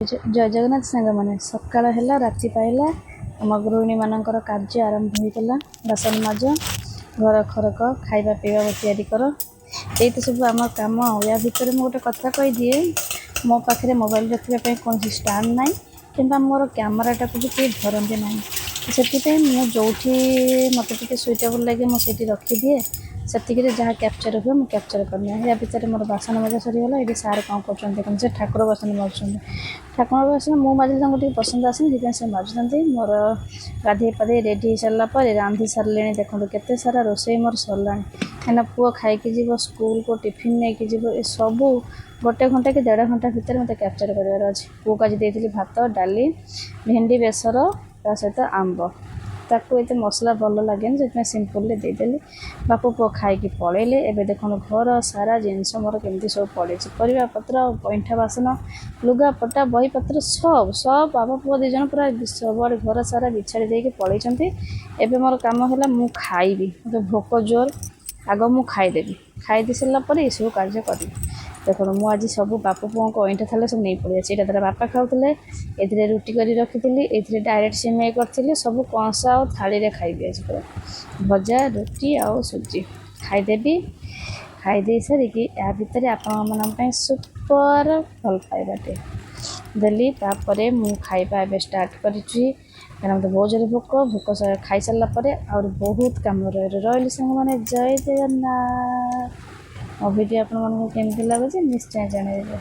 ଜୟ ଜଗନ୍ନାଥ ସାଙ୍ଗମାନେ। ସକାଳ ହେଲା, ରାତି ପାଇଲା, ଆମ ଗୃହିଣୀମାନଙ୍କର କାର୍ଯ୍ୟ ଆରମ୍ଭ ହୋଇଗଲା। ବାସନ ମାଜ, ଘର ଖରକ, ଖାଇବା ପିଇବା ତିଆରି କର, ଏଇ ତ ସବୁ ଆମ କାମ। ଆଉ ୟା ଭିତରେ ମୁଁ ଗୋଟେ କଥା କହିଦିଏ, ମୋ ପାଖରେ ମୋବାଇଲ ରଖିବା ପାଇଁ କୌଣସି ଷ୍ଟାଣ୍ଡ ନାହିଁ କିମ୍ବା ମୋର କ୍ୟାମେରାଟାକୁ ବି କେହି ଧରନ୍ତି ନାହିଁ। ସେଥିପାଇଁ ମୁଁ ଯେଉଁଠି ମୋତେ ଟିକେ ସୁଇଟେବୁଲ୍ ଲାଗେ, ମୁଁ ସେଇଠି ରଖିଦିଏ। ସେତିକିରେ ଯାହା କ୍ୟାପଚର୍ ହୁଏ, ମୁଁ କ୍ୟାପଚର୍ କରିନିଏ। ୟା ଭିତରେ ମୋର ବାସନ ମଜା ସରିଗଲା। ଏଇଠି ସାର୍ କ'ଣ କରୁଛନ୍ତି ଦେଖନ୍ତୁ। ସେ ଠାକୁର ବାସନ ମାଜୁଛନ୍ତି। ଠାକୁର ବାସନ ମୁଁ ମାଜିଲେ ତାଙ୍କୁ ଟିକେ ପସନ୍ଦ ଆସେନି, ସେଥିପାଇଁ ସେ ମାଜୁଛନ୍ତି। ମୋର ଗାଧେଇ ପାଧେଇ ରେଡ଼ି ହେଇସାରିଲା ପରେ ରାନ୍ଧି ସାରିଲିଣି। ଦେଖନ୍ତୁ, କେତେ ସାରା ରୋଷେଇ ମୋର ସରିଲାଣି, କାହିଁକିନା ପୁଅ ଖାଇକି ଯିବ ସ୍କୁଲକୁ, ଟିଫିନ୍ ନେଇକି ଯିବ। ଏସବୁ ଗୋଟେ ଘଣ୍ଟା କି ଦେଢ଼ ଘଣ୍ଟା ଭିତରେ ମୋତେ କ୍ୟାପଚର୍ କରିବାର ଅଛି। ପୁଅକୁ ଆଜି ଦେଇଥିଲି ଭାତ, ଡାଲି, ଭେଣ୍ଡି ବେସର, ତା ସହିତ ଆମ୍ବ। ତାକୁ ଏତେ ମସଲା ଭଲ ଲାଗେନି, ସେଥିପାଇଁ ସିମ୍ପଲରେ ଦେଇଦେଲି। ବାପ ପୁଅ ଖାଇକି ପଳେଇଲେ। ଏବେ ଦେଖନ୍ତୁ, ଘର ସାରା ଜିନିଷ ମୋର କେମିତି ସବୁ ପଡ଼ିଛି। ପରିବା ପତ୍ର, ଅଇଁଠା ବାସନ, ଲୁଗାପଟା, ବହିପତ୍ର ସବୁ ସବୁ ବାପ ପୁଅ ଦୁଇ ଜଣ ପୁରା ସବୁଆଡ଼େ ଘର ସାରା ବିଛାଡ଼ି ଦେଇକି ପଳେଇଛନ୍ତି। ଏବେ ମୋର କାମ ହେଲା, ମୁଁ ଖାଇବି। ମୋତେ ଭୋକ ଜୋର। ଆଗ ମୁଁ ଖାଇଦେବି, ଖାଇ ଦେଇ ସାରିଲା ପରେ ଏସବୁ କାର୍ଯ୍ୟ କରିବି। ଦେଖନ୍ତୁ, ମୁଁ ଆଜି ସବୁ ବାପ ପୁଅଙ୍କ ଅଇଁଠା ଥାଳି ସବୁ ନେଇ ପଳେଇ ଆସିଛି। ଏଇଟା ତାର ବାପା ଖାଉଥିଲେ, ଏଥିରେ ରୁଟି କରି ରଖିଥିଲି, ଏଥିରେ ଡାଇରେକ୍ଟ ସିମେଇ କରିଥିଲି। ସବୁ କଂସା ଆଉ ଥାଳିରେ ଖାଇବି ଆଜି ପୁରା। ଭଜା, ରୁଟି ଆଉ ସୁଜି ଖାଇଦେବି। ଖାଇଦେଇ ସାରିକି ୟା ଭିତରେ ଆପଣମାନଙ୍କ ପାଇଁ ସୁପର ଭଲ ପାଇବାଟେ ଦେଲି। ତାପରେ ମୁଁ ଖାଇବା ଏବେ ଷ୍ଟାର୍ଟ କରିଛି, କାରଣ ମୋତେ ବହୁତ ଜୋରେ ଭୋକ। ଭୋକ ଖାଇସାରିଲା ପରେ ଆହୁରି ବହୁତ କାମ ରହିଲି। ସାଙ୍ଗମାନେ, ଜୟ ଜଗନ୍ନାଥ। ମୋ ଭିଡ଼ିଓ ଆପଣମାନଙ୍କୁ କେମିତି ଲାଗୁଛି, ନିଶ୍ଚୟ ଜଣାଇବେ।